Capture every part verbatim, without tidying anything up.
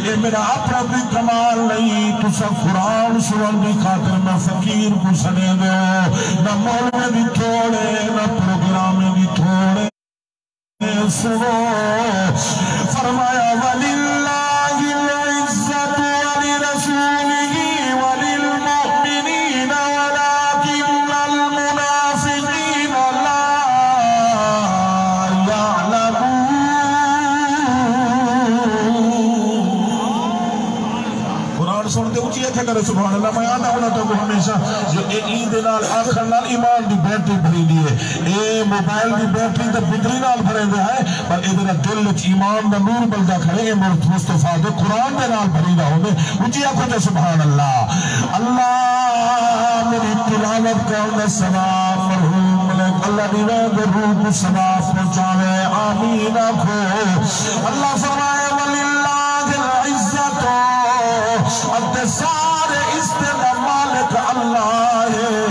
اے میݙا اپݨا کوئی کمال نہیں، تساں قرآن سݨݨ دی خاطر میں فقیر کوں سݙیندے ہو، نہ مولوی دی تھوڑ ہے، نہ پروگرام دی تھوڑ ہے۔ سݨو، فرمایا، "وللہ العزۃ ولرسولہ وللمؤمنین ولکن المنافقین لا یعلمون۔" قرآن سݨ تے اچی آکھیا کرو، سبحان اللہ۔ میں آہدا ہوناں تہاکوں ہمیشہ جو اے ایں دے نال آکھݨ نال ایمان دی بیٹری بھریندی ہے۔ اے موبائل دی بیٹری تے بجلی نال بھریندے ہیں، پر اے جیڑھا دل وچ ایمان دا نور ٻلدا کھڑے، اے مر-، مصطفیٰ دے قرآن دے نال بھریندا ہوندے۔ اچی آکھو تے سبحان اللہ۔ اللہ میری تلاوت کرݨ دا ثواب مرحوم ملک اللہ دی وے دے روح کوں ثواب پہنچاوے، آمین آکھو۔ اللہ فرمائے، "وللہ العزۃ"، اتے سارے عزت دا مالک اللہ ہے،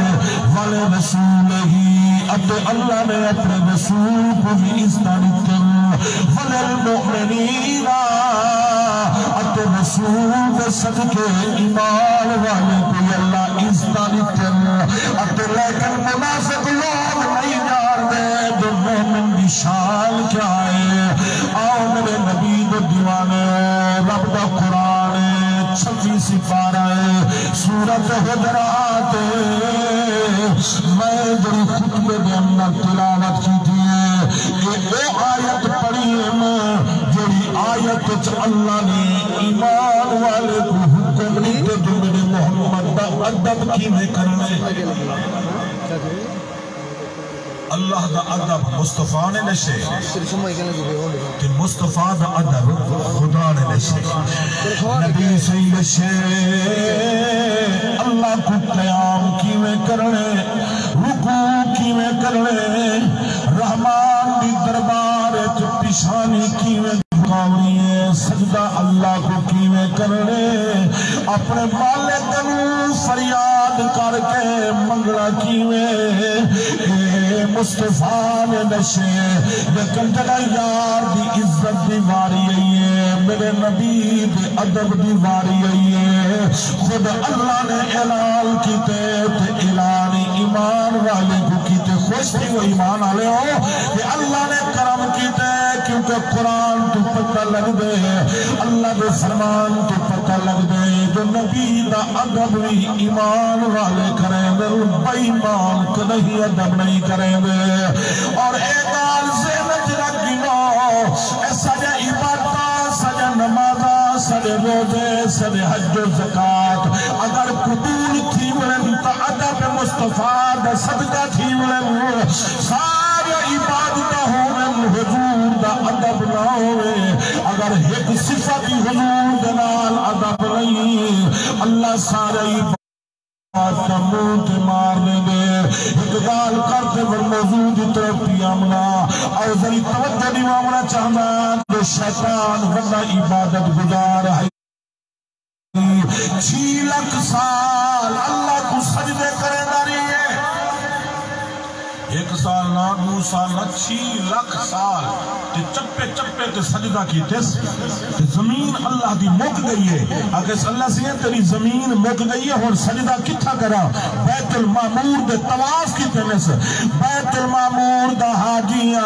"ولرسولہ"، اتے اللہ نے اپݨے رسول کوں وی عزت ݙتن، "وللمؤمنین"، اتے رسول دے صدقے ایمان والے کوں اللہ عزت ݙتن۔ اتے لیکن منافق لوگ نہیں ڄاݨدے جو مومن دی شان کیا ہے۔ آؤ میرے نبی دے دیوانے، رب دا قرآن ہے، چھوی سپارہ ہے، سورۃ حجرات ہے۔ میں جڑی خطبے دے اندر تلاوت کیتی ہے، اے او آیت پڑھی ہے میں، جڑی آیت وچ اللہ نے ایمان والے کوں حکم ݙتے جو میرے محمد دا ادب کیویں کرݨے۔ اللہ دا ادب مصطفیٰ نے ݙسے تے مصطفیٰ دا ادب خدا نے ݙسے۔ نبی سئیں ݙسے اللہ کوں قیام کیویں کرݨے، رکوع کیویں کرݨے، رحمان دی دربار وچ پیشانی کیویں جھکاوݨی ہے، سجدہ اللہ کوں کیویں کرݨے، اپݨے مالک کنوں فریاد کر کے منگݨا کیویں، اے مصطفیٰ نے ݙسے۔ لیکن جݙاں یار دی عزت دی واری آئی ہے، میرے نبی دے ادب دی واری آئی ہے، خود اللہ نے اعلان کیتے تے اعلان ایمان والے کوں کیتے۔ خوش تھیوو ایمان آلیو کہ اللہ نے کرم کیتے، کیونکہ قرآن توں پتہ لڳدے، اللہ دے فرمان توں پتہ لڳدے جو نبی دا ادب وی ایمان والے کریندن، بے ایمان کدہیں ادب نہیں کریندے۔ اور اے ڳالھ ذہن وچ رکھ گھنو، اے ساݙیاں عبادتاں، ساݙیاں نمازاں، ساݙے روزے، ساݙے حج و زکوٰۃ اگر قبول تھی ونڄن تاں ادب مصطفیٰ دا صدقہ تھی ونڄن۔ ساریاں عبادتاں ہوون، حضور دا ادب نہ ہووے، اگر ہک صفت ہی حضور دے نال ادب نہیں، اللہ سارے عبادتاں منہ تے مار ݙیندے۔ ہک ڳالھ کر تے ول موضوع دی طرف پیا آوݨا، او ذری توجہ ݙیواوݨا چاہنداں جو شیطان وݙا عبادت گزار ہے۔ چھی لکھ سال اللہ کوں سجدے کریندا رہیا ہے۔ ہک سال نہ، ݙو سال نہ، چھی لکھ سال تے چپے چپے تے سجدہ کیتس تے زمین اللہ دی مک ڳئی ہے۔ آکھیس، "اللہ سئیں، تیݙی زمین مک ڳئی ہے، ہݨ سجدہ کتھاں کراں؟" بیت المعمور دے طواف کیتے نس۔ بیت المعمور دا حاجی آ،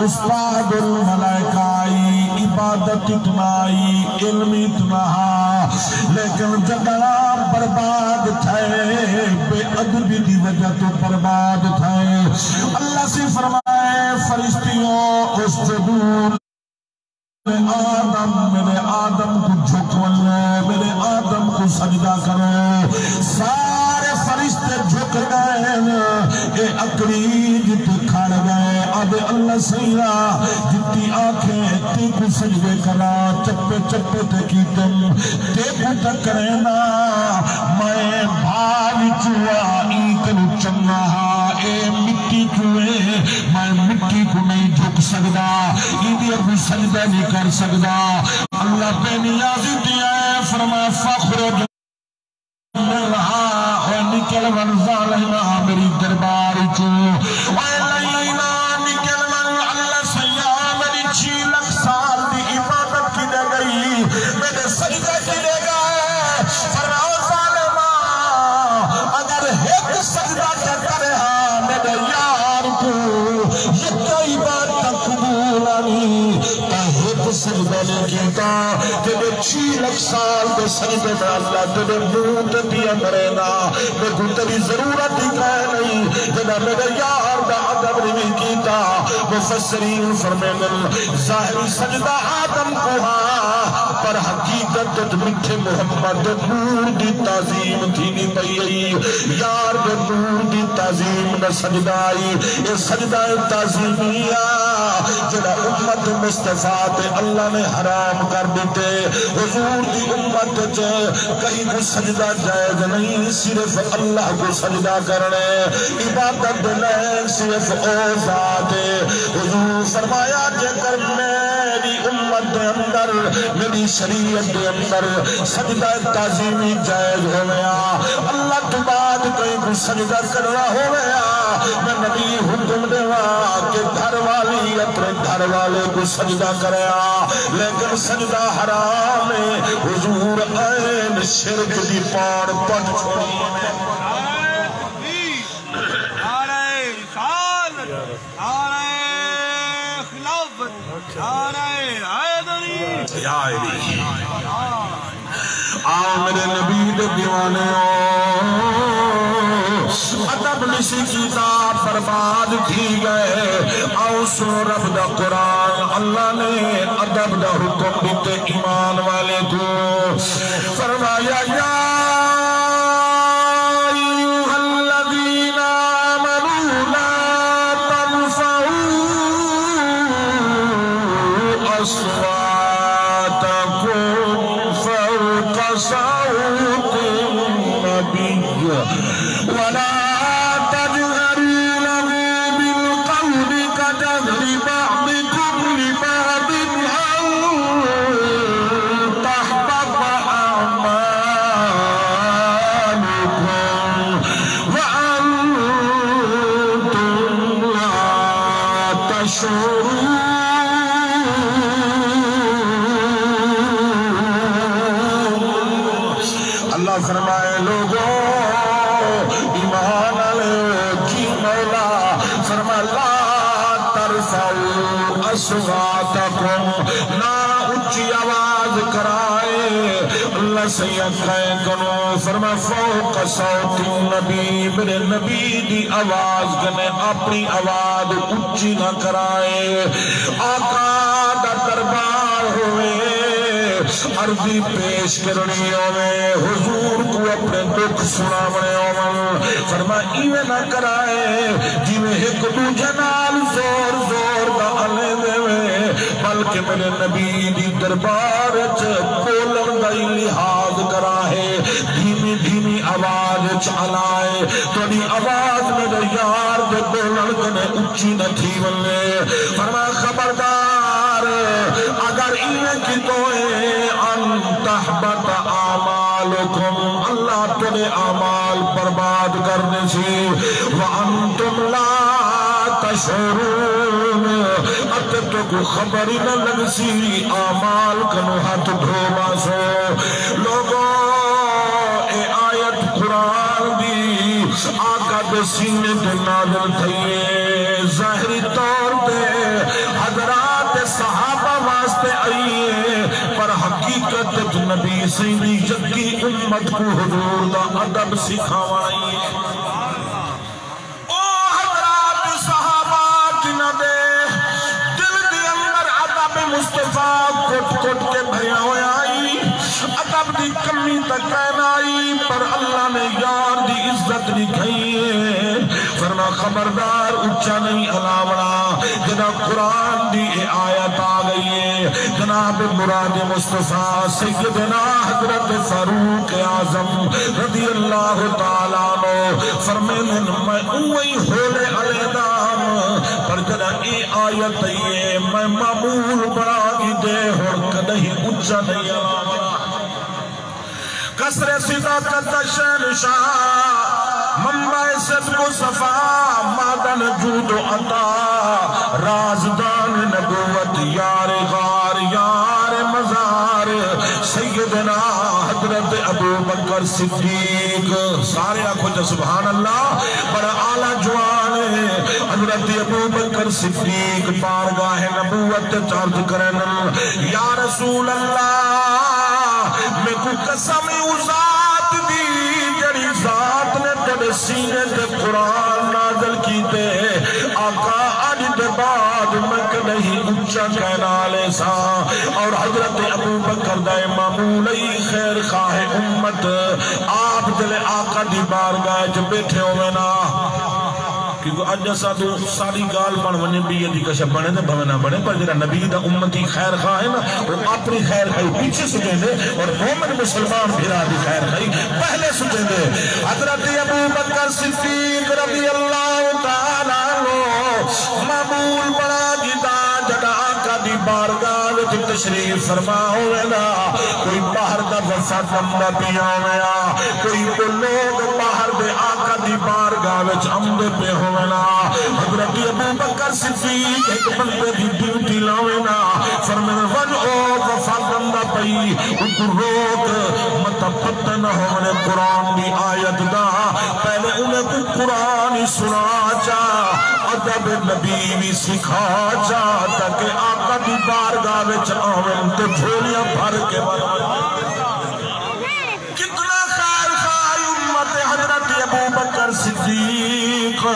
استاد الملائکہ آئی، عبادت اتنا آئی، علم اتنا ہا، لیکن جݙاں برباد تھئے، بے ادبی دی وجہ توں برباد تھئے۔ اللہ سئیں فرمائے، فرشتیوں، اسجدوا لآدم، میرے آدم کوں جھک ونڄو، میرے آدم کوں سجدہ کرو۔ سارے فرشتے جھک ڳئے، اے اکڑی جت کھڑ ڳئے۔ آہدے، "اللہ سئیں، جتی آکھیں تیکوں سجدے کراں، چپے چپے تے کیتم، تیکوں تاں کرینداں، میں بھا وچوں آں، ایں کنوں چنڳا ہا، اے مٹی چوں ہے، میں مٹی کوں نہیں جھک سڳدا، ایندے اڳوں سجدہ نہیں کر سڳدا۔" اللہ بے نیازی تے آئے، فرمایا، "فاخرج منہا"، اوئے نکل ونڄ ظالما میری دربار چوں، اوئے لعینا نکل ونڄ، اللہ سئیں میری چھی لکھ سال دی عبادت کیتے ڳئی، میرے سجدے کیتے ڳئے۔ فرمایا، ظالما، اگر ہک سجدہ چا کرے ہا میݙے یار کوں، یکا عبادت قبول آنی، تاں ہک سجدہ نہیں کیتا، تیݙے چھی لکھ سال دے سجدے میں اللہ تیݙے منہ تے پیا مریندا، میکوں تیݙی ضرورت ہی کائے نہیں، جݙاں میݙے یار دا ادب نہیں کیتا۔ مفسرین فرمیندن، ظاہری سجدہ آدم کوں ہا، پر حقیقت وچ میٹھے محمد دے نور دی تعظیم تھیندی پئی ہئی۔ یار دے نور دی تعظیم دا سجدہ ہئی۔ اے سجدہ تعظیمی آ، جیڑھا امت مصطفیٰ تے اللہ نے حرام کر ݙتے۔ حضور دی امت وچ کہیں کوں سجدہ جائز نہیں، صرف اللہ کوں سجدہ کرݨے۔ عبادت دے لائق صرف او ذات ہے۔ حضور فرمایا، جے کر میݙی امت دے اندر، میݙی شریعت دے اندر سجدہ تعظیمی جائز ہووے ہا، اللہ توں بعد کہیں کوں سجدہ کرݨا ہووے ہا، میں نبی حکم ݙیواں کہ گھر والی اپݨے گھر والے کوں سجدہ کرے ہا، لیکن سجدہ حرام ہے۔ حضور عین شرک دی پاڑ پٹ چھوڑی۔ نعرہ تکبیر، نعرہ رسالت، نعرہ خلافت، نعرہ حیدری۔ یا علی۔ آؤ میرے نبی دے دیوانے ہو، ادب نسی کیتا، برباد تھی ڳئے۔ آؤ سنو رب دا قرآن، اللہ نے ادب دا حکم ݙتے ایمان والے کوں۔ فرمایا، یا ایھا الذین آمنوا لا ترفعوا اصواتکم فوق صوت النبی ولا تجهروا له بالقول كجهر بعضكم لبعض أن تحبط أعمالكم وأنتم لا تشعرون۔ اللہ فرمائے، لوگو، ایمان والے، جی مولا فرمایا، لا ترفعوا اصواتکم، نہ اچی آواز کرائے۔ اللہ سیاں کہیں کنوں فرما، فوق صوت النبی، میرے نبی دی آواز کنے اپنی آواز اچی نہ کرائے۔ آقا دا دربار ہوئے، عرضی پیش کرنی ہووے، حضور کوں اپݨے ݙکھ سݨاوݨے ہوون، فرمایا، ایویں نہ کرائے جیویں ہک ݙوجھے نال زور زور دا الیندے وے، بلکہ میرے نبی دی دربار اچ ٻولݨ دا ہی لحاظ کرائے، دھیمی دھیمی آواز اچ الائے، تیݙی آواز میرے یار دے ٻولݨ کنے اچی نہ تھی ونڄے۔ فرمایا، خبردار، اگر ایویں کیتو ہے، ان تحبط اعمالکم، اللہ تیݙے اعمال برباد کر ݙیسی، وانتم لا تشعرون، اتے تیکوں خبر ہی نہ لڳسی، اعمال کنوں ہتھ دھو ٻہسو۔ لوگو، اے آیت قرآن دی آقا دے سینے تے نازل تھئی ہے۔ ظاہری طور تے حضرات صحابہ واسطے آئی ہے، پر حقیقت وچ نبی سائیں دی یکی امت کوں حضور دا ادب سکھاوݨ آئی ہے۔ او حضرات صحابہ جنہاں دے دل دے اندر ادب مصطفیٰ کٹ کٹ کے بھریا ہویا ہئی، ادب دی کمی تاں کائے نہ آئی، پر اللہ نے یار دی عزت ݙکھائی ہے۔ فرمایا، خبردار، اچا نہیں الاوݨا۔ جݙاں قرآن دی اے آیت آ ڳئی ہے، جناب مراد مصطفیٰ سیدنا حضرت فاروق اعظم رضی اللہ تعالیٰ عنہ فرمیندن، میں اونویں ہولے الینداں، پر جݙاں اے آیت آئی ہے، میں معمول بݨا ݙتے، ہݨ کݙاہیں اچا نہیں الاوݨا۔ قصر صداقت دا شہنشاہ، منبع صدق و صفا، معدن جود و عطا، رازدان نبوت، یار غار، یار مزار، سید سیدنا حضرت ابو بکر صدیق، سارے آکھو جو سبحان اللہ، بڑا اعلیٰ جوان ہے۔ حضرت ابو بکر صدیق بارگاہ نبوت وچ عرض کرن، یا رسول اللہ، میکوں قسم ہے او ذات دی جڑی ذات نے تیرے سینے تے قرآن نازل کیتے، آقا اڄ دے بعد میں کݙاہیں اچا کائنا لے ساں۔ اور حضرت ابو بکر دا اے معمول ای خیر خواہ امت، آپ جلے آقا دی بارگاہ وچ بیٹھے ہووے نا، کیونکہ اڄ اساں توں ساری ڳالھ بݨ ونڄے، ٻئی دی کشا بݨے تے بھویں نہ بݨے، پر جیڑھا نبی دا امتی خیر خواہ ہے نا، او اپݨی خیر خواہی پچھے سٹیندے اور مومن مسلمان بھرا دی خیر خواہی پہلے سٹیندے۔ حضرت ابو بکر صدیق رضی اللہ تعالیٰ عنہ معمول بݨا گھدا، جݙاں آقا دی بارگاہ وچ تشریف فرما ہووے نا، کوئی باہر دا وفد آندا پیا ہووے آ، کوئی او لوگ باہر دے آقا دی بارگاہ وچ آندے پئے ہوون۔ حضرت ابو بکر صدیق ہک بندے دی ڈیوٹی لاوے نا، فرمائے، ونڄ او وفد آندا پئی، اونکوں روک، متاں پتہ نہ ہووے قرآن دی آیت دا، پہلے انہیں کوں قرآن ہی سݨا چا، ادب نبی وی سکھا چا، تاکہ آقا دی بارگاہ وچ آون تے جھولیاں بھر کے ونڄن۔ کتنا خیر خواہ امت حضرت ابو بکر صدیق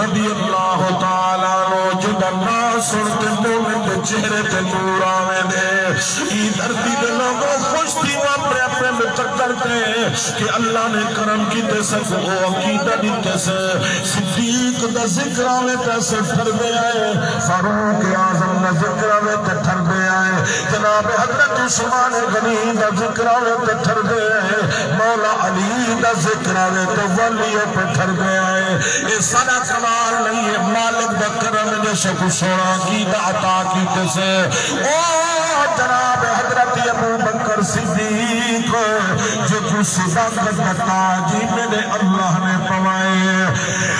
رضی اللہ تعالیٰ عنہ، جیندا ناں سݨ تے مومن دے چہرے تے نور آویندے۔ ایں دھرتی دے لوگو، خوش تھیو اپݨے اپݨے مقدر تے کہ اللہ نے کرم کیتے، ساکوں او عقیدہ ݙتے سے۔ صدیق دا ذکر آوے تے اساں ٹھردے آئے، فاروق اعظم دا ذکر آوے تے ٹھردے آئے، جناب حضرت عثمان غنی دا ذکر آوے تے ٹھردے آئے، مولا علی دا ذکر آوے تے ولی پئے ٹھردے آئے۔ اے ساݙا کمال نہیں ہے، مالک دا کرم ہے جو ساکوں سوہݨا عقیدہ عطا کیتے سے۔ او جناب حضرت ابو بکر صدیق، جیکوں صداقت دا تاج ہی میݙے اللہ نے پوائے۔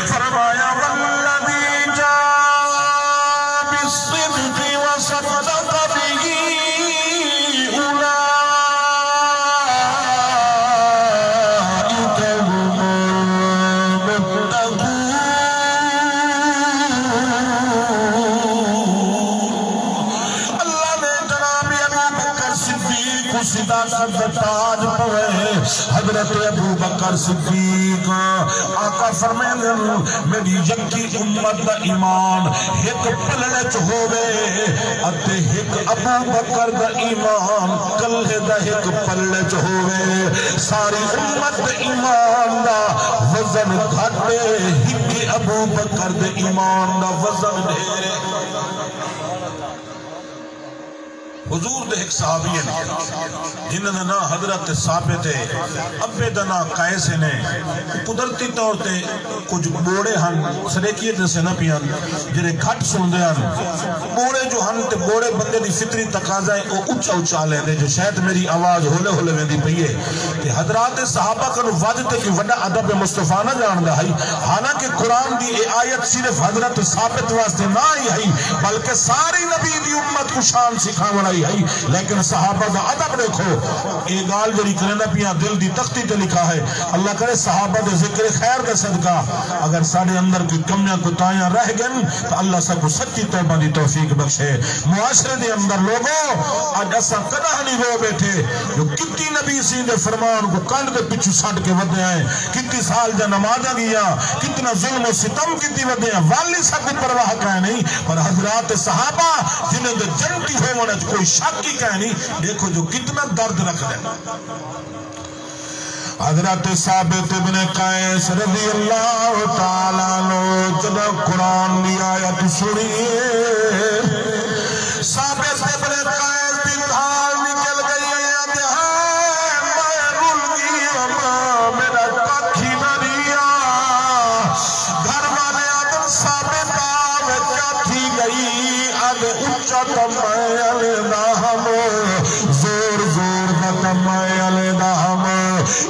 فرمایا، والذی جاء بالصدق وصدق به اولئک هم المتقون۔ اللہ نے جناب ابو بکر صدیق کوں صداقت دا تاج پوائے۔ حضرت ابو بکر صدیق، آقا فرمیندن، میݙی یکی امت دا ایمان ہک پلڑے چ ہووے، اتے ہک ابو بکر دا ایمان کلھے دا ہک پلڑے چ ہووے۔ ساری امت دے ایمان دا وزن گھٹ ہے، ہک ابو بکر دے ایمان دا وزن ڈھیر ہے۔ حضور دے ہک صحابی ہن، جنہاں دا ناں حضرت ثابت ہے، ابے دا ناں قیس ہے۔ قدرتی طور تے کجھ ٻوڑے ہن، سرائیکی تے ݙسینداں پیاں، جیڑھے گھٹ سݨدے ہن۔ ٻوڑے جو ہن تے ٻوڑے بندے دی فطری تقاضا ہے، او اچا اچا آلیندے، جو شاید میݙی آواز ہولے ہولے ویندی پئی ہے۔ تے حضرات صحابہ کنوں ودھ تے کوئی وݙا ادب مصطفیٰ نہ ڄاݨدا ہئی۔ حالانکہ قرآن دی اے آیت صرف حضرت ثابت واسطے نہ آئی ہئی، بلکہ ساری نبی دی امت کوں شان سکھاوݨ آئی ہئی۔ لیکن صحابہ دا ادب ݙیکھو، اے ڳالھ جیڑھی کریندا پیاں دل دی تختی تے لکھا ہے۔ اللہ کرے صحابہ دے ذکر خیر دے صدقہ اگر ساݙے اندر کوئی کمیاں کوتاہیاں رہ ڳن تاں اللہ ساکوں سچی توبہ دی توفیق بخشے۔ معاشرے دے اندر لوگو، اڄ اساں کݙاہ نہیں رو ٻیٹھے جو کتی نبی سئیں دے فرمان کوں کنڈ دے پچھوں سٹ کے ودے ہیں، کتی سال دیاں نمازاں ڳیاں، کتنا ظلم و ستم کیتی ودے ہیں، والی ساکوں پرواہ کائے نہیں۔ پر حضرات صحابہ جنہاں دے جنتی ہووݨ اچ کوئی شک ہی کائے نہیں، ݙیکھو جو کتنا درد رکھدے۔ حضرت ثابت ابن قیس رضی اللہ تعالیٰ عنہ جݙاں قرآن دی آیت سݨی، ثابت ابن قیس دی دھار نکل ڳئی، آہدے، ہائے میں رل ڳئی ہاں، میݙا ککھ ہی نہ رہیا۔ گھر والے آہدن، ثابت آ، وے کیا تھی ڳئی؟ آہدے، اچا تاں میں الیندا ہم، زور زور دا تاں میں الیندا ہم۔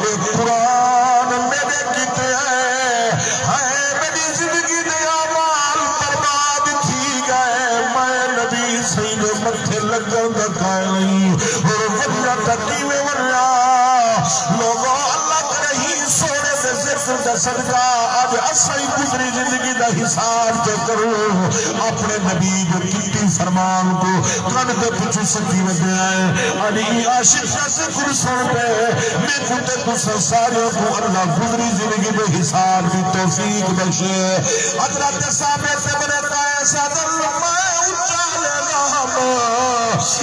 اے قرآن میݙے کیتے ہے، ہائے میݙی زندگی دے اعمال برباد تھی ڳئے، میں نبی سئیں دے متھے لڳݨ دا قائل نہیں۔ ہݨ ونڄاں تاں کیویں صدقہ اڄ اساں ہی گزری زندگی دا حساب تے کروں۔ اپݨے نبی دے کتی فرمان کوں کن دے پچھوں سکی ودے آئے۔ اڄ ایں عاشق دا ذکر سݨ تے میکوں تے تساں ساریاں کوں اللہ گزری زندگی دے حساب دی توفیق بخشے۔ حضرت ثابت ابن قیس آہدن، میں اچا لیندا ہم،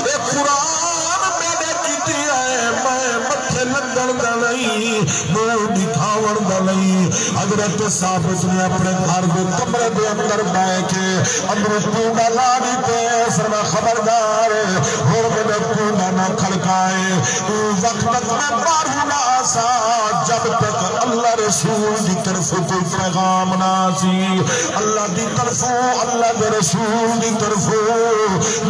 اے قرآن میݙے کیتی ہے، میں متھے لڳݨ دا نہیں، منہ ݙکھاوݨ دا نہیں۔ حضرت ثابت نے اپݨے گھر دے کمرے دے اندر ٻہہ کے اندروں کونڈا لا ݙتے، فرمایا، خبردار، ہݨ میݙا کونڈا نہ کھڑکائے، اوں وقت تک میں ٻاہروں نہ آساں جب تک اللہ رسول دی طرفوں کوئی پیغام نہ آسی۔ اللہ دی طرفوں، اللہ دے رسول دی طرفوں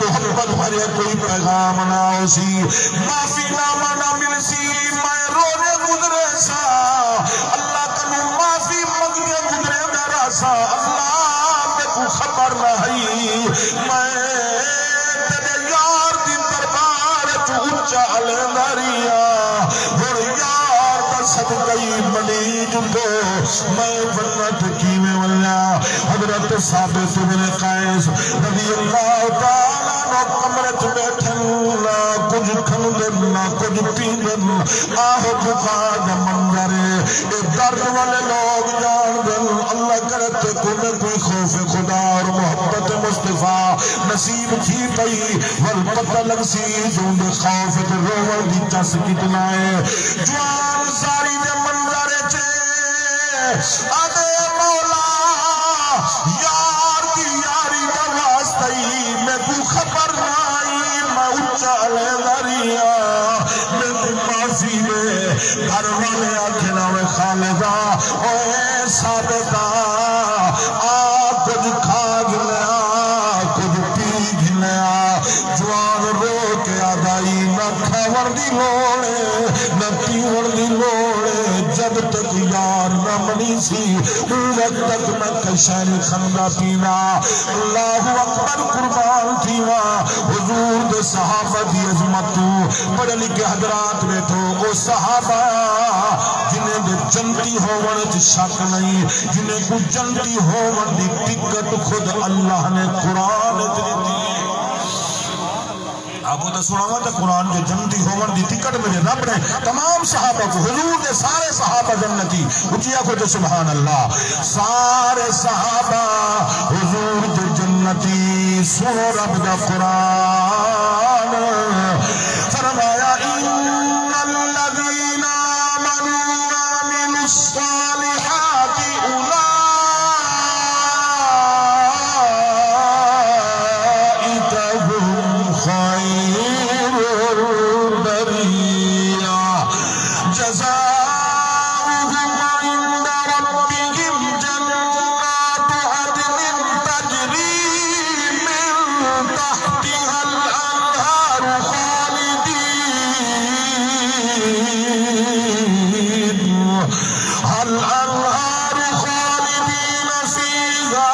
محبت بھریا کوئی پیغام نہ آسی۔ معافی نامہ نہ ملسی، میں روزے گزرے ساں، اللہ کنوں معافی منگدے گزرے دا رہساں۔ اللہ میکوں خبر نہ ہئی، میں تیݙے یار دی دربار اچ اچا لیندا رہیا۔ ہݨ یار دا صدقہ ای منی ݙتو، میں ونڄاں تے کیویں ونڄاں؟ حضرت ثابت بن قیس رضی اللہ تعالیٰ عنہ کمرے اچ ٻیٹھن، نہ کجھ کھاندن، نہ کجھ پیندن۔ آہ بکا دا منظر ہے۔ اے درد والے لوگ ڄاݨدن، اللہ کرے تیکوں کوئی خوف خدا اور محبت مصطفیٰ نصیب تھی پئی، ول پتہ لڳسی جو اوندے خوف تے رووݨ دی چس کتنا ہے۔ جوان زاری دے منظر اچ آہدے، مولا، یار دی یاری دا واسطہ ای میکوں خبر نہ آئی، میں اچا لیندا رہیا، میکوں معافی ݙے۔ گھر والے آکھن، اوے خالدا، اوے ثابتا، آ کجھ کھا گھنیا، کجھ پی گھنیا۔ جوان رو کے آہدا، ای نہ کھاوݨ دی لوڑ ہے، نہ پیوݨ دی لوڑ ہے، جب تک یار نہ منیسی، اوں وقت تک میں کجھ شے نہیں کھاندا پیندا۔ اللہ اکبر، قربان تھیواں حضور دے صحابہ دی عظمت توں۔ پڑھے لکھے حضرات ٻیٹھو، او صحابہ جنہیں دے جنتی ہووݨ اچ شک نہیں، جنہیں کوں جنتی ہووݨ دی ٹکٹ خود اللہ نے قرآن اچ ݙتی ہے۔ آکھو تاں سݨاواں تاں قرآن جو جنتی ہووݨ دی ٹکٹ میݙے رب نے تمام صحابہ کوں، حضور دے سارے صحابہ جنتی۔ اچی آکھو جو سبحان اللہ۔ سارے صحابہ حضور دے جنتی۔ سݨو رب دا قرآن۔ فرمایا، ان الذین آمنوا وعملوا الصالحات اولئک هم خیر البریہ، جزاؤہم عند ربہم جنات عدن تجری من تحتها الانہار خالدین الانہار خالدین فیہا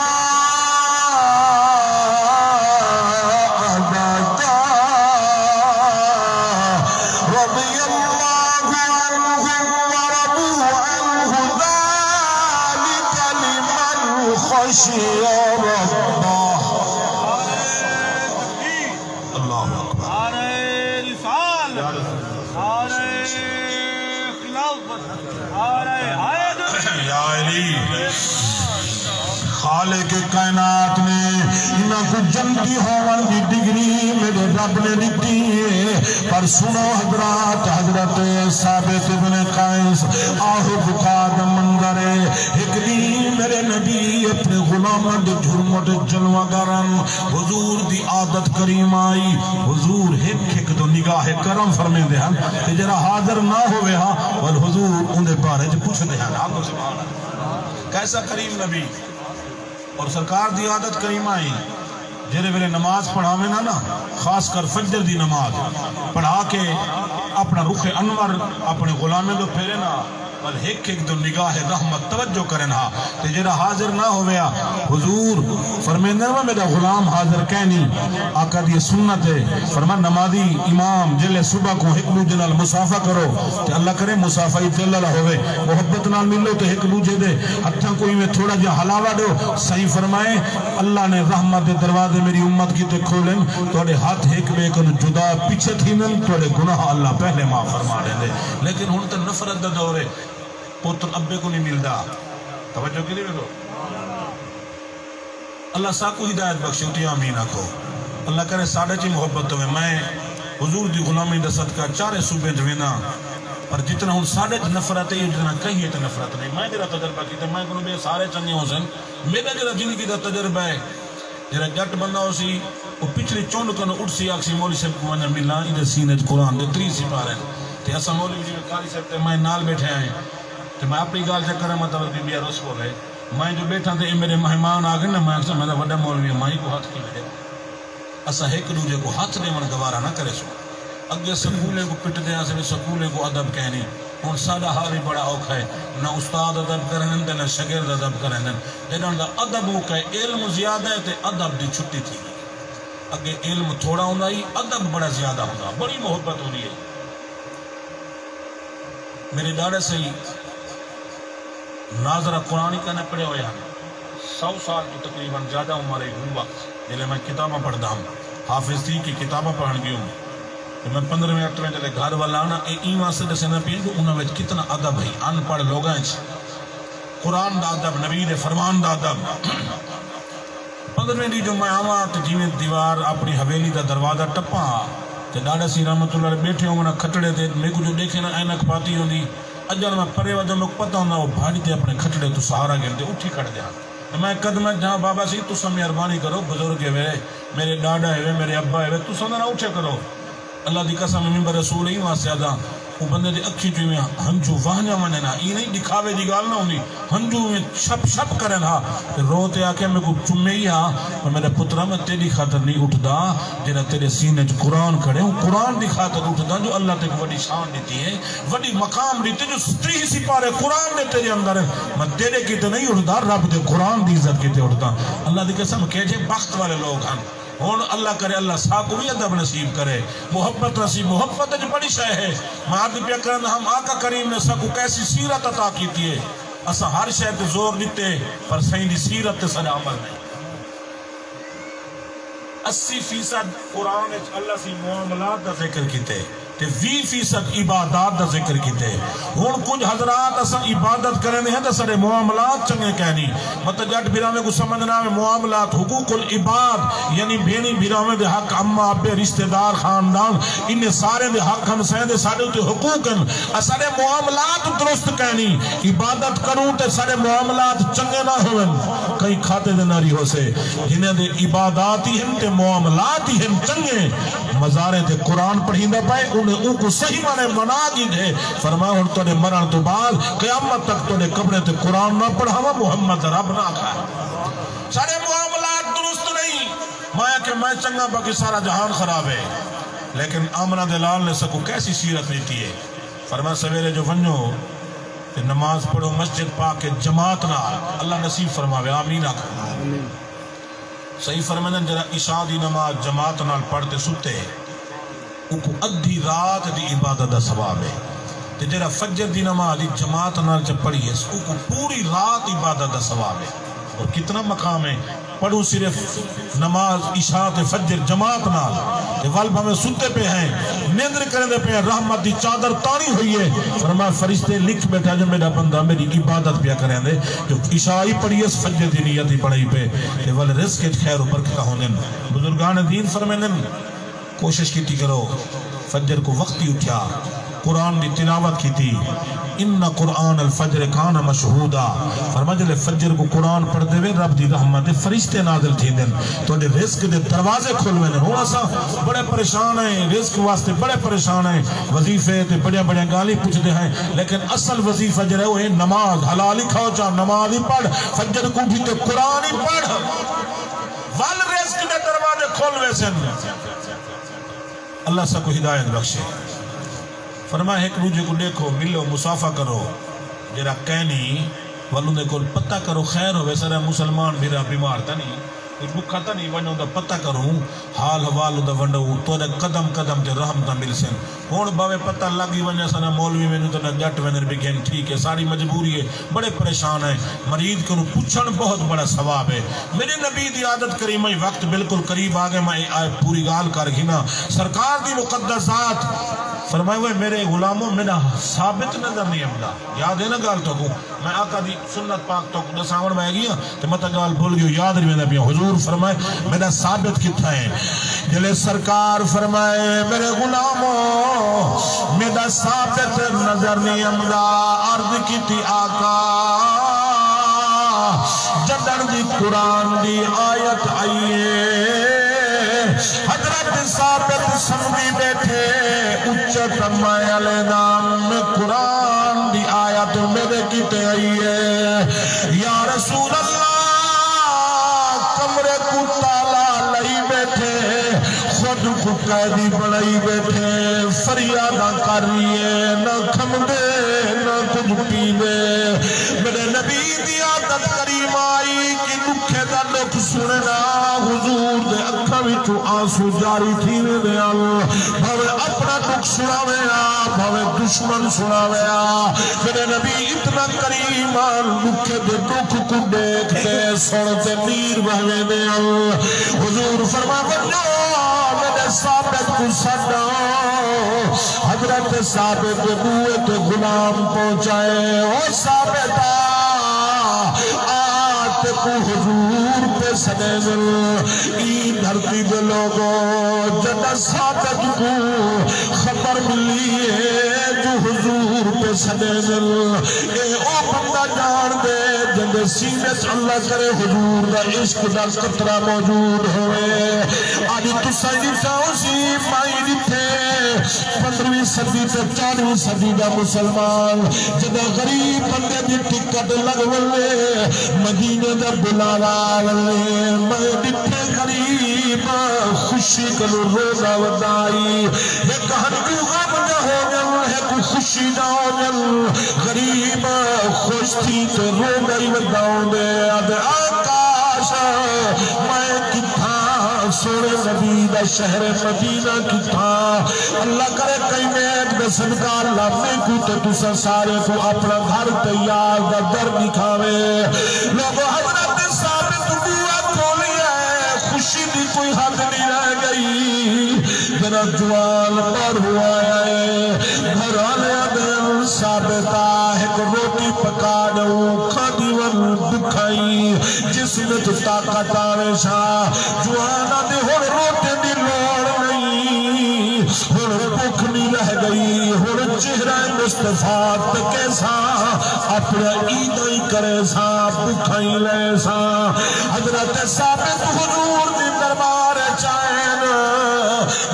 ابدا رضی اللہ عنہم ورضوا عنہ ذالک لمن خشی ربہ۔ اللہ اکبر۔ نعرہ رسالت، نعرہ خلافت، نعرہ حیدر۔ یا علی، خالق کائنات نے انہاں کوں جنتی ہووݨ دی ڈگری میݙے رب نے ݙتی ہے۔ پر سݨو حضرات، حضرت ثابت ابن قیس آہ بکا دا منظر ہے۔ ہک ݙینہہ میݙے نبی اپݨے غلاماں دے جھرمٹ جلوہ گر ہن۔ حضور دی عادت کریمہ آئی، حضور ہک ہک توں نگاہ کرم فرمیندے ہن، تے جیڑھا حاضر نہ ہووے ہا، ول حضور اوندے بارے چ پچھدے ہن۔ آکھو سبحان اللہ۔ کیسا کریم نبی۔ اور سرکار دی عادت کریمہ آئی، جیڑھے ویلے نماز پڑھاوے نا نا، خاص کر فجر دی نماز پڑھا کے اپݨا رخ انور اپݨے غلامیں دو پھیرے نا، ول ہک ہک دو نگاہ رحمت توجہ کرن ہا۔ تے جیڑھا حاضر نہ ہویا، حضور فرمیندن، وہ میرا غلام حاضر کینی، آقا دی سنت ہے۔ فرما، نمازی امام جلے صبح کو ہک ݙوجھے نال مصافحہ کرو، تے اللہ کرے مصافحہ دل والا ہوے، محبت نال ملو تے ہک ݙوجھے دے ہتھاں کو ایویں تھوڑا جہا ہلاوا ݙیو۔ سائیں فرمائے، اللہ نے رحمت دے دروازے میری امت کیتے کھولن، تہاݙے ہتھ ہک ٻئے کنوں جدا پچھے تھیندن، تہاݙے گناہ اللہ پہلے معاف فرما ݙیندے۔ لیکن ہݨ تے نفرت دا دور ہے، پتر ابے کوں نہیں ملدا۔ توجہ کیتی ویکھو۔ اللہ ساکوں ہدایت بخشے، اچی آمین آکھو۔ اللہ کرے ساݙے چ محبت ہوے۔ میں حضور دی غلامی دا صدقہ چارے صوبے چ وینداں، پر جتنا ہݨ ساݙے چ نفرت ہے، جتنا کہیں چ نفرت نہیں۔ میں جیڑھا تجربہ کیتا، میں کہوں ٻئے سارے چنڳے ہوسن، میݙا جیڑھا زندگی دا تجربہ ہے، جیڑھا ڄٹ بندہ ہوسی، او پچھلی چنڈ کنوں اٹھسی، آکھسی، مولوی صاحب کوں ونڄاں ملاں، ایندے سینے چ قرآن دے تریہہ سپارے ہن۔ تے اساں مولوی جیویں قاری صاحب تے میں نال ٻیٹھے ہیں، تے میں اپݨی ڳالھ چا کراں، مطلب بی بی عروس کول ہے۔ میں جو ٻیٹھاں تے اے میݙے مہمان آ ڳئے نا، میں آکھساں، میں تاں وݙا مولوی ہاں، مائی کوں ہتھ کیویں ݙیواں؟ اساں ہک ݙوجھے کوں ہتھ ݙیوݨ گوارا نہ کریسوں۔ اڳے سکولیں کوں پٹدے ہاسے، سکولیں کوں ادب کینی۔ ہݨ ساݙا حال وی بڑا اوکھا ہے، نہ استاد ادب کریندن تے نہ شاگرد ادب کریندن۔ جݙݨ دا ادب مکا ہے، علم زیادہ ہے تے ادب دی چھٹی تھی ڳئی۔ اڳے علم تھوڑا ہوندا ہئی، ادب بڑا زیادہ ہوندا، بڑی محبت ہوندی ہے۔ میݙے ݙاݙا سئیں ناظرہ قرآن ہی کائنی پڑھے ہوئے ہن۔ سو سال توں تقریباً زیادہ عمر ہئی ہوں وقت، جیلے میں کتاباں پڑھدا ہم، حافظ تھی کے کتاباں پڑھݨ ڳیوں۔ تے میں پندرہویں اٹھویں جیلے گھر ول آنا، اے ایں واسطے ݙسیندا پیاں جو انہاں وچ کتنا ادب ہئی، ان پڑھ لوگاں وچ قرآن دا ادب، نبی دے فرمان دا ادب۔ پندرہویں ݙینہہ جو میں آواں تے جیویں دیوار اپݨی حویلی دا دروازہ ٹپاں تے ݙاݙا سئیں رحمت اللہ علیہ ٻیٹھے ہوون کھٹڑے تے، میکوں جو ݙیکھن، عینک پاتی ہوندی، اڄݨ میں پرے ودوں، میکوں پتہ ہوندا او بھڄ تے اپݨے کھٹڑے توں سہارا گھن تے اٹھی کھڑدے ہن۔ تے میں قدماں چ جاں، بابا سئیں تساں مہربانی کرو، بزرگ ہیوے، میݙے ݙاݙا ہیوے، میݙے ابا ہیوے، تساں تاں نہ اٹھے کرو۔ اللہ دی قسم، ممبر رسول ایں واسطے آہداں، او بندے دی اکھیں چوں ایویں ہنجو وہندے ونڄن ہا، ایں نہیں ݙکھاوے دی ڳالھ نہ ہوندی، ہنجو ایویں چھپ چھپ کرن ہا، تے رو تے آکھے، میکوں چمے ہی ہا، پر میݙا پترا، میں تیݙی خاطر نہیں اٹھدا، جیڑھا تیݙے سینے چ قرآن کھڑے، اوں قرآن دی خاطر اٹھدا جو اللہ تیکوں وݙی شان ݙتی ہے، وݙی مقام ݙتے جو تریہہ سپارے قرآن دے تیݙے اندر ہن، میں تیݙے کیتے نہیں اٹھدا، رب دے قرآن دی عزت کیتے اٹھدا۔ اللہ دی قسم، کیجھے بخت والے لوگ ہن۔ ہݨ اللہ کرے، اللہ ساکوں وی ادب نصیب کرے، محبت نصیب، محبت اچ بڑی شے ہے۔ میں عرض پیا کرݨ ہم، آقا کریم نے ساکوں کیسی سیرت عطا کیتی ہے۔ اساں ہر شے تے زور ݙتے، پر سئیں دی سیرت تے ساݙا عمل نہیں۔ اسی فیصد قرآن اچ اللہ سئیں معاملات دا ذکر کیتے۔ تے ویہہ فیصد عبادات دا ذکر کیتے۔ ہݨ کجھ حضرات اساں عبادت کریندے ہیں تے ساݙے معاملات چنڳے کائنی۔ مطلب ڄٹ بھراویں کوں سمجھنا ہے، معاملات حقوق العباد، یعنی بھیݨیں بھراویں دے حق، اماں ابے، رشتہ دار، خاندان، انہیں سارے دے حق ہن، سئیں دے ساݙے اتے حقوق ہن۔ اساݙے معاملات درست کائنی۔ عبادت کروں تے ساݙے معاملات چنڳے نہ ہوون، کہیں کھاتے دے نہ رہی ہوسے۔ جنہاں دے عبادات ہی ہن تے معاملات ہی ہن چنڳے، مزاریں تے قرآن پڑھیندا پئے، انہیں اونکوں صحیح معنی منا گھدے۔ فرمایا، ہݨ تہاݙے مرݨ توں بعد قیامت تک تہاݙے قبریں تے قرآن نہ پڑھاواں، محمد دا رب نہ آکھا۔ ساݙے معاملات درست نہیں۔ میں آکھیا، میں چنڳاں، باقی سارا جہان خراب ہے۔ لیکن آمنہ دے لال نے ساکوں کیسی سیرت ݙتی ہے۔ فرمایا، سویرے جو ونڄو تے نماز پڑھو مسجد پاک اچ جماعت نال۔ اللہ نصیب فرماوے، آمین آکھو۔ سئیں فرمیندن، جیڑھا عشاء دی نماز جماعت نال پڑھ تے ستے، اوکوں ادھی رات دی عبادت دا ثواب ہے، تے جیڑھا فجر دی نماز دی جماعت نال چا پڑھی ہے، اوکوں پوری رات عبادت دا ثواب ہے۔ اور کتنا مقام ہے، پڑھوں صرف نماز عشاء تے فجر جماعت نال، تے ول بھاویں ستے پئے ہیں، نیندر کریندے پئے ہیں، رحمت دی چادر تاݨی ہوئی ہے۔ فرمایا، فرشتے لکھ ٻیٹھا جو میݙا بندہ میݙی عبادت پیا کریندے، جو عشاء ہی پڑھی ہے، فجر دی نیت ہی بݨائی پئے، تے ول رزق اچ خیر و برکتاں ہوندن۔ بزرگان دین فرمیندن، کوشش کیتی کرو، فجر کوں وقتی اٹھیا، قرآن دی تلاوت کیتی۔ ان قرآن الفجر کان مشہودا۔ فرمایا، جلے فجر کوں قرآن پڑھدے وے، رب دی رحمت دے فرشتے نازل تھیندن، تہاݙے رزق دے دروازے کھل ویندن۔ ہݨ اساں بڑے پریشان ہیں، رزق واسطے بڑے پریشان ہیں، وظیفے تے بڑیاں بڑیاں ڳالھیں پچھدے ہیں، لیکن اصل وظیفہ جیڑھا ہے، او ہے نماز۔ حلال ہی کھاؤ چا نماز ہی پڑھ، فجر کوں اٹھی تے قرآن ہی پڑھ، ول رزق دے دروازے کھل ویسن۔ اللہ ساکوں ہدایت بخشے۔ فرمایا، ہک ݙوجھے کوں ݙیکھو، ملو، مصافحہ کرو۔ جیڑھا کینی ول اوندے کول پتہ کرو، خیر ہووے، ساڈا مسلمان بھرا بیمار تاں نی، کوئی ڈکھا تاں نی، ونڄو اوندا پتہ کروں، حال حوال اوندا ونڈو، تہاڈا قدم قدم تے رحمتاں ملسن۔ ہݨ بھاویں پتہ لڳ ہی ونڄے، اساں نہ مولوی ویندوں تے نہ ڄٹ ویندن، بھی گھن ٹھیک ہے، ساݙی مجبوری ہے، بڑے پریشان ہیں، مریض کنوں پچھݨ بہت بڑا ثواب ہے۔ میݙے نبی دی عادت کریمہ ہی، وقت بالکل قریب آ ڳئے، میں اے آیت پوری ڳالھ کر گھناں۔ سرکار دی مقدس ذات فرمائے ہوئے، میرے غلامو، میݙا ثابت نظر نہیں آندا۔ یاد ہے نا ڳالھ تہاکوں؟ میں آقا دی سنت پاک تہاکوں ݙساوݨ وے ڳیاں تے متاں ڳالھ بھل ڳیو، یاد نہیں ویندا پیاں۔ حضور فرمائے، میݙا ثابت کتھاں ہے؟ جلے سرکار فرمائے، میرے غلامو، میݙا ثابت نظر نہیں آندا۔ عرض کیتی، آقا، جݙݨ دی قرآن دی آیت آئی ہے، حضرت ثابت سمجھی ٻیٹھے، اچا تمائے علیہ نام قرآن دی آیت میݙے کیتے آئی ہے۔ یا رسول اللہ، کمرے کوں تالا لائی ٻیٹھے، خود کوں قیدی بݨائی ٻیٹھے، فریاداں کر رہی ہے، نہ کھمدے، نہ کجھ پیندے۔ میݙے نبی دی عادت کریمہ آئی کہ ݙکھے دا ݙکھ سݨنا، حضور دے اکھاں وچوں آنسو جاری تھی ویندے ہن۔ بھاویں اپݨا ݙکھ سݨاوے ہا، بھاویں دشمن سݨاوے ہا، میݙے نبی اتنا کریم ہن، ݙکھے دے ݙکھ کوں ݙیکھ تے سݨ تے نیر وہہ ویندے ہن۔ حضور فرمائے، ونڄو، میݙے ثابت کوں سݙ آؤ۔ حضرت ثابت دے بوئے تے غلام پہنچائے۔ او ثابتا، آ تیکوں حضور پئے سݙیندن۔ ایں دھرتی دے لوگو، جݙاں ثابت کوں خبر ملی ہے جو حضور پئے سݙیندن، اے او بندہ ڄاݨدے جیندے سینے اچ اللہ کرے حضور دا عشق دا قطرہ موجود ہووے۔ اڄ تساں ݙٹھا ہوسی، میں ݙٹھے پندرہویں صدی تے چارہویں صدی دا مسلمان، جݙاں غریب بندے دی ٹکٹ لڳ ونڄے، مدینے دا بلاوا آ ونڄے، میں ݙٹھے غریب خوشی کنوں روندا ودا آئی۔ ہک ہنجو غم دا ہوون، ہک خوشی دا ہوون۔ غریب خوش تھی تے روندا ہی ودا ہوندے۔ آہدے، آ کاش میں کتھاں، سوہݨے نبی دا شہر مدینہ کتھاں۔ اللہ کرے کہیں نیک دے صدقہ اللہ میکوں تے تساں سارے کوں اپݨا گھر تے یار دا در ݙکھاوے۔ لوگو، حضرت ثابت بوئے کھولیا ہے، خوشی دی کوئی حد نہیں رہ ڳئی۔ جݙاں جوان ٻاہروں آیا ہے، گھر آلے آہدن، ثابتا، ہک روٹی پکا ݙیوں، کھاندی ونڄ، بکھا ہیں، جسم وچ طاقت آوے سا۔ جوان آہدے، ہݨ روٹی دی لوڑ نہیں، ہݨ بکھ نہیں رہ ڳئی، ہݨ چہرہ مصطفیٰ تکے سا، اپݨا عیداں ہی کرے سا، بکھاں ہی لے سا۔ حضرت ثابت حضور دی دربار اچ آئن،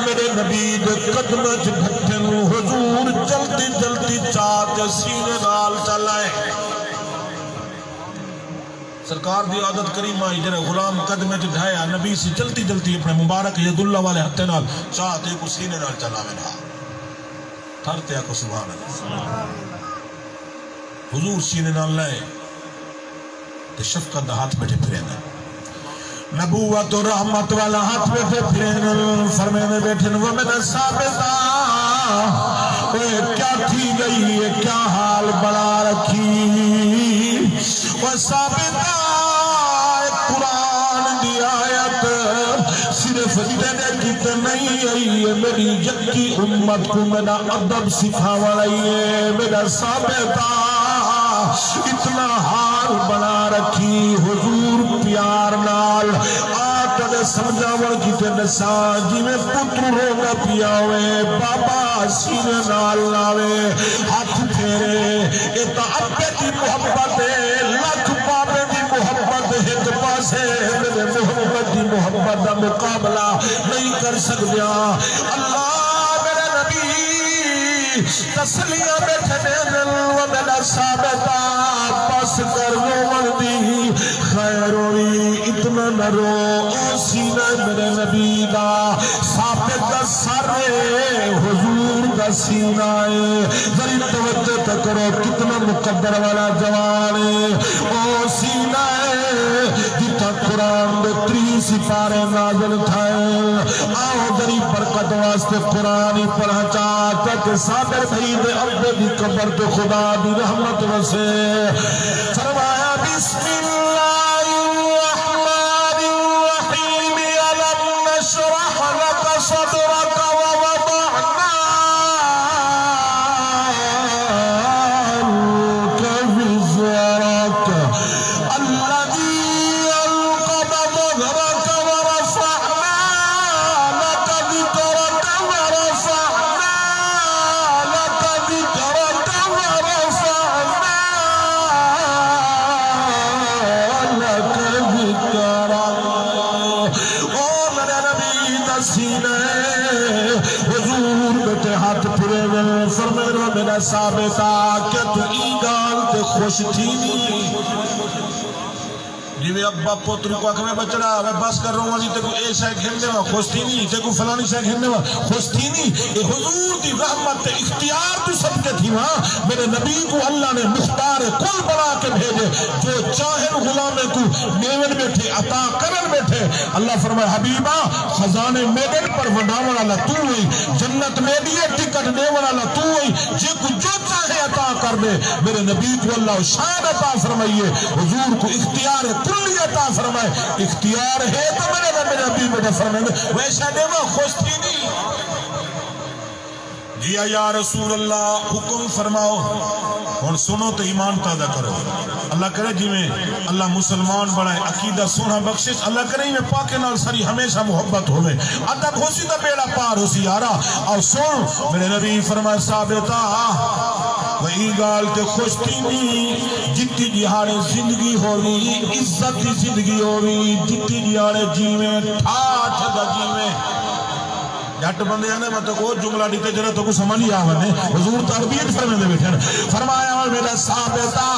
میݙے نبی دے قدماں اچ ڈھٹن، حضور جلدی جلدی چا تے سینے نال چا لائے۔ سرکار دی عادت کریمہ ہئی، جیڑھا غلام قدمیں اچ ڈھایا، نبی سی جلدی جلدی اپݨے مبارک ید اللہ والے ہتھے نال چا تے کوں سینے نال چا لاوے نا۔ تھر تے آکھو سبحان اللہ۔ حضور سینے نال لائے تے شفقت دا ہتھ ٻیٹھے پھریندن۔ نبوت و رحمت والا ہتھ ٻیٹھے پھریندن، فرمیندے ٻیٹھن، وہ میݙا ثابتا، اوئے کیا تھی ڳئی ہے، کیا حال بݨا رکھی۔ او ثابتا، اے قرآن دی آیت صرف تیݙے کیتے نہیں آئی، اے میݙی یکی امت کوں میݙا ادب سکھاوݨ آئی اے۔ میݙا ثابتا، اتنا حال بݨا رکھی۔ حضور پیار نال آ تیݙے سمجھاوݨ کیتے ݙساں، جیویں پتر روندا پیا ہووے، بابا سینے نال لاوے، ہتھ پھیرے، اے تاں ابے دی محبت ہے، لکھ بابے دی محبت ہک پاسے، میݙے محبت دی محبت دا مقابلہ نہیں کر سڳدیاں۔ اللہ میݙے نبی تسلیاں ٻیٹھے ݙیندن، وہ میݙا ثابتا، بس کر رووݨ دی، خیر ہوئی، اتنا نہ رو، او سینہ میݙے نبی دا، ثابت دا سر ہے، حضور دا سینہ ہے، ذرا توجہ تے کرو، کتنا مقدر والا جوان ہے۔ او سینہ ہے، جتھاں قرآن دے تریہہ سپارے نازل تھئے۔ آؤ ذرا برکت واسطے قرآن ہی پڑھا چا، تاکہ صابر بھائی دے ابے دی قبر تے خدا دی رحمت وسے۔ فرمایا، بسم اللہ الرحمن الرحیم، الم نشرح لک صدرک ووضعنا عنک وزرک الذی انقض ظهرک ورفعنا لک ذکرک ورفعنا لک ذکرک ورفعنا لک ذکرک۔ او میرے نبی دا سینہ ہے۔ حضور ٻیٹھے ہتھ پھرے وے، فرمائے، میرا ثابتا، کیا توں ایں ڳالھ تے خوش تھیندیں؟ جیویں ابا پتر کوں آکھے، بچڑا، وے بس کر، روواں دی، تیکوں اے شے گھن ݙیواں، خوش تھیندیں؟ تیکوں فلانی شے گھن ݙیواں، خوش تھیندیں؟ اے حضور دی رحمت تے اختیار توں صدقے تھیواں۔ میرے نبی کوں اللہ نے مختار کل بݨا کے بھیجے، جو چاہن غلامیں کوں ݙیون ٻیٹھے، عطا کرن ٻیٹھے۔ اللہ فرمائے، حبیبا، خزانے میݙن پر ونڈاوݨ والا توں ہئیں، جنت میݙی ہے، ٹکٹ ݙیوݨ والا توں ہئیں، جیکوں جو چاہے عطا کر ݙے۔ میرے نبی کوں اللہ شان عطا فرمائیے، حضور کوں اختیار کلی عطا فرمائے۔ اختیار ہے تو میرے نبی، نبی میرے فرمائے، ویسا ݙیواں، خوش تھیندیں؟ جی یا رسول اللہ، حکم فرماؤ۔ ہݨ سݨو تے ایمان تازہ کرو۔ اللہ کرے جیویں اللہ مسلمان بݨائے، عقیدہ سوہݨا بخشش، اللہ کرے ایویں پاکیں نال ساݙی ہمیشہ محبت ہووے۔ ادب ہوسی تاں ٻیڑا پار ہوسی یارا۔ آؤ سݨ، میرے نبی فرمائے، ثابتا، وے ایں ڳالھ تے خوش تھیندیں، جتی ݙیہاڑے زندگی ہووی، عزت دی زندگی ہووی، جتی ݙیہاڑے جیویں، ٹھاٹھ دا جیویں۔ جٹ بندے آندے، میں تیکوں او جملہ ݙتے جیڑھا تیکوں سمجھ ہی آ ونڄے۔ حضور تربیت فرمیندے ٻیٹھن۔ فرمایا، او میرا ثابتا،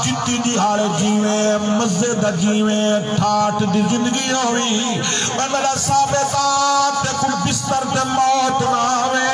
جتی ݙیہاڑے جیویں، مزے دا جیویں، ٹھاٹھ دی زندگی ہووی۔ او میرا ثابتا، تیکوں بستر تے موت نہ آوے۔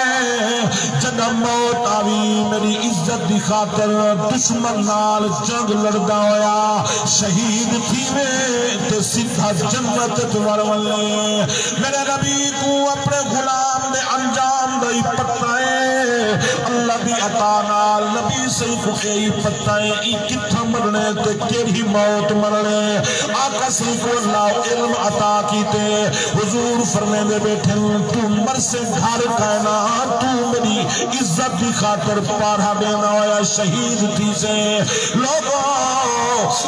جݙاں موت آوی، میری عزت دی خاطر دشمن نال جنگ لڑدا ہویا شہید تھیویں تے سدھا جنت اچ وڑ ونڄے۔ میرے نبی کوں اپݨے غلام دے انجام دا ہی پتہ ہے۔ اللہ دی عطا نال نبی سئیں کوں اے ہی پتہ ہے، ایں کتھاں مرݨے تے کیڑھی موت مرݨے۔ آقا سئیں کوں اللہ علم عطا کیتے۔ حضور فرمیندے ٻیٹھن، توں مرسیں گھر کائنا، توں میری عزت دی خاطر پہرا ݙیندا ہویا شہید تھیسیں۔ لوگو،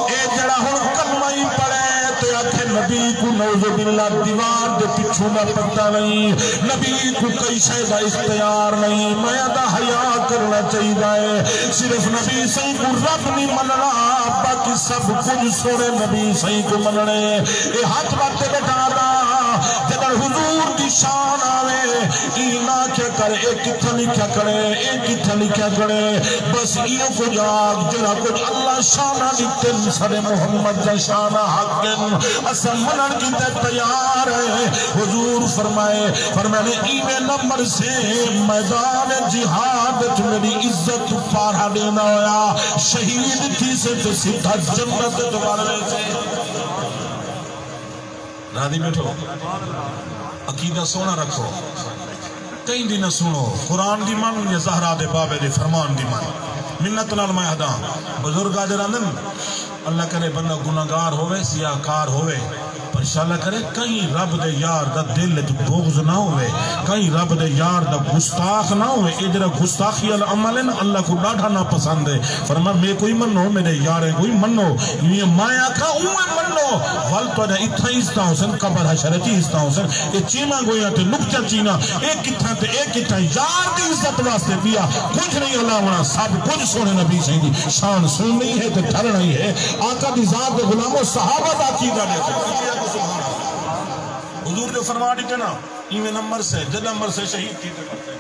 اے جیڑھا ہݨ کلمہ ہی پڑھے تے آکھے نبی کوں نعوذ باللہ دیوار دے پچھوں دا پتہ نہیں، نبی کوں کئی شے دا اختیار نہیں، میں آہدا حیا کرݨا چاہیدا ہے۔ صرف نبی سئیں کوں رب نہیں منݨا، باقی سب کجھ سوہݨے نبی سئیں کوں منݨے۔ اے ہتھ ٻدھ تے ٻیٹھا آہدا، جݙاں حضور دی شان آوے، ایں نہ آکھیا کر، اے کتھاں لکھیا کھڑے، اے کتھاں لکھیا کھڑے۔ بس ایہو کجھ آکھ، جیڑھا کجھ اللہ شاناں ݙتن، ساݙے محمد دا شاناں حق ہن، اساں منݨ کیتے تیار ہیں۔ حضور فرمائے، فرمایا نے، ایویں نہ مرسیں، میدان جہاد اچ میری عزت پہرا ݙیندا ہویا شہید تھیسیں تے سدھا جنت اچ وڑ ویسیں۔ راضی ٻیٹھو، عقیدہ سوہݨا رکھو، کہیں دی نہ سݨو، قرآن دی من یا زہرا دے بابے دے فرمان دی من۔ منت نال میں آہداں، بزرگ حاضر آندن، اللہ کرے بندہ گناہگار ہووے، سیاہ کار ہووے، پر شالا کرے کہیں رب دے یار دا دل اچ بغض نہ ہووے، کہیں رب دے یار دا گستاخ نہ ہووے۔ اے جیڑھا گستاخی والا عمل ہے نا، اللہ کوں ݙاڈھا ناپسند ہے۔ فرمایا، میکوں ہی منو، میرے یاریں کوں ہی منو، جیویں میں آکھاں اونویں منو، ول تہاݙیاں اتھاں عزتاں ہوسن، قبر حشر اچ ہی عزتاں ہوسن۔ اے چیواں گوئیاں تے نکتیاں چیناں، اے کتھاں تے اے کتھاں، یار دی عزت واسطے ٻیا کجھ نہیں ہلاوݨا، سب کجھ سوہݨے نبی سئیں دی شان سݨݨی ہے تے ٹھرݨا ہی ہے۔ آقا دی ذات دے غلامو، صحابہ دا عقیدہ ݙیکھو۔ حضور جو فرما ݙتے نا، ایویں نہ مرسے، جݙاں مرسے شہید تھی تے مرسے۔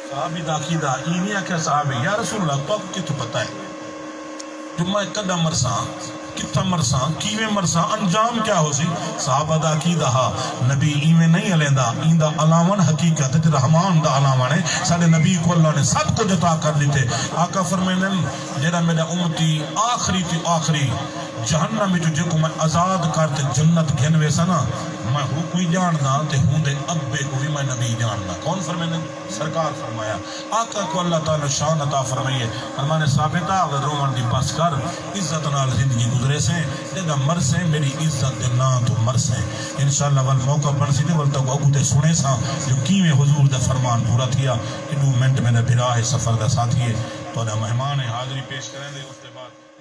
صحابی دا عقیدہ، ایں نہیں آکھیا صحابی، یا رسول اللہ، تہاکوں کتھوں پتہ ہے؟ جو میں کݙاں مرساں، کتھاں مرساں، کیویں مرساں، انجام کیا ہوسی؟ صحابہ دا عقیدہ ہا، نبی ایویں نہیں الیندا، ایندا الاوݨ حقیقت وچ رحمان دا الاوݨ ہے۔ ساݙے نبی کوں اللہ نے سب کجھ عطا کر ݙتے۔ آقا فرمیندن، جیڑھا میݙا امتی آخری تے آخری جہنم وچوں جیکوں میں آزاد کر تے جنت گھن ویساں نا، میں ہوکوں ہی ڄاݨداں تے ہوندے ابے کوں وی میں نبی ڄاݨداں۔ کون فرمیندن؟ سرکار فرمایا، آقا کوں اللہ تعالی نے شان عطا فرمائی ہے، فرمانے، ثابتا، رووݨ دی بس کر، عزت نال زندگی گزریسیں، جݙاں مرسیں میݙی عزت دے ناں توں مرسیں۔ انشاءاللہ ول موقع بݨسی تے ول تہاکوں اڳوں تے سݨیساں جو کیویں حضور دا فرمان پورا تھیا۔ ایݙو منٹ میݙا بھرا ہے، سفر دا ساتھی ہے، تہاݙا مہمان ہے، حاضری پیش کریندے، اس دے بعد